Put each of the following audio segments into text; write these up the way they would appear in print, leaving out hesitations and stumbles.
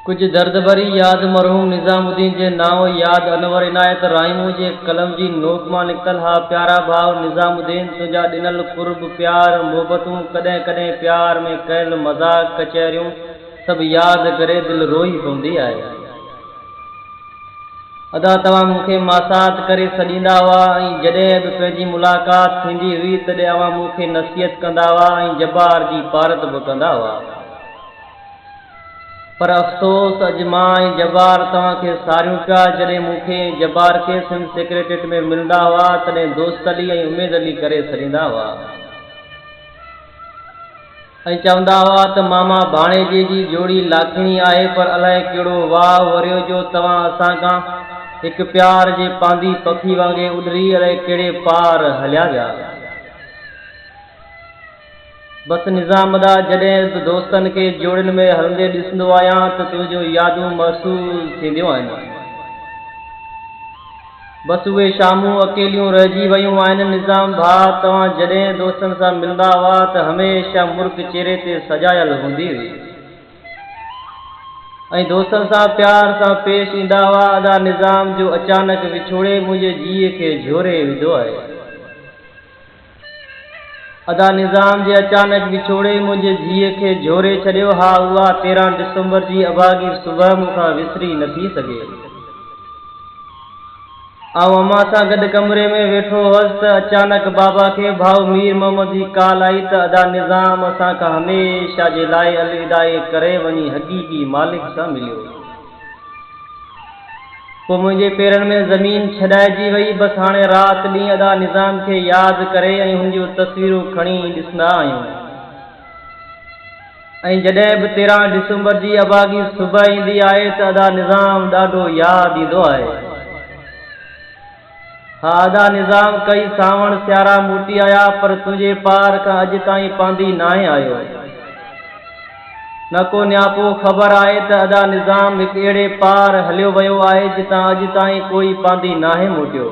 ڪجهه درد ڀري ياد مرحوم نظام الدين جي نانء ياد انور عنايت رائمون جي قلم جي نوڪ مان نڪتل ها پيارا ڀاء نظام الدين تنهنجا ڏنل قرب پيار محبتون ڪڏهن ڪڏهن پيار ۾ ڪيل مذاق ڪچهريون سڀ ياد ڪري دل روئي پوندي آهي. ادا توهان مون کي ماسات ڪري سڏيندا هئا ۽ جڏهن به پنهنجي ملاقات ٿيندي هئي تڏهن اوهان مون کي نصيحت ڪندا هئا ۽ جبار جي پارت به ڪندا هئا. پر افسوس اڄ مان ۽ جبار توهان کي ساريون پيا. جڏهن مون کي ۽ جبار کي سنڌ سيڪريٽريٽ ۾ ملندا هئا تڏهن دوست علي ۽ اميد علي ڪري سڏيندا هئا. ۽ چوندا هئا ته ماما ڀاڻيجي جي جوڙي لاکيڻي آهي پر الائي ڪهڙو واء وريو جو توهان اسان کان هڪ پيار جي پانڌي پکي وانگي اڏري الائي ڪهڙي پار هليا ويا. بس نظام ادا جڏهن به دوستن کي جوڙين ۾ هلندي ڏسندو آهيان ته تنهنجون يادون محسوس ٿينديون آهن. بس اهي شامون اڪيليون رهجي ويون آهن. نظام ڀاء توهان جڏهن دوستن سان ملندا هئا ته هميشه مرڪ چهري تي سجايل هوندي هئي ۽ دوستن سان پيار سان پيش ايندا هئا. ادا نظام جو اچانڪ وڇوڙي منهنجي جيء کي جهوري وڌو آهي. ادا نظام جي اچانڪ وڇوڙي منهنجي جيء کي جهوري ڇڏيو. ها اها 13 ڊسمبر جي اڀاڳي صبح مون کان وسري نه ٿي سگهي. آئون امان سان گڏ ڪمري ۾ ويٺو هئس ته اچانڪ بابا کي ڀائو مير محمد جي ڪال آئي ته ادا نظام اسان کان هميشه جي لاء الوداعي ڪري وڃي حقيقي مالڪ سان مليو. پوء منهنجي پيرن ۾ زمين ڇڏائجي وئي. بس هاڻي رات ڏينهن ادا نظام کي ياد ڪري ۽ هن جون تصويرون کڻي ڏسندا آهيون ۽ جڏهن به 13 ڊسمبر جي اڀاڳي صبح ايندي آهي ته ادا نظام ڏاڍو ياد ايندو آهي. ها ادا نظام ڪئي سانوڻ سيارا موٽي آيا پر تنهنجي پار کان اڄ تائين پانڌي ناهي آيو. نه ڪو نياپو خبر آهي ته ادا نظام هڪ اهڙي پار هليو ويو آهي جتان اڄ تائين ڪوئي پانڌي ناهي موٽيو.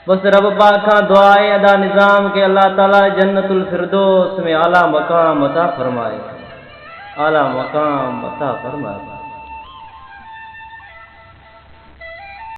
بس رب پاڪ کان دعا آهي ادا نظام کي الله تعالي جنت الفردوس ۾ اعليٰ مقام عطا فرمائي. اعليٰ مقام عطا فرمائي.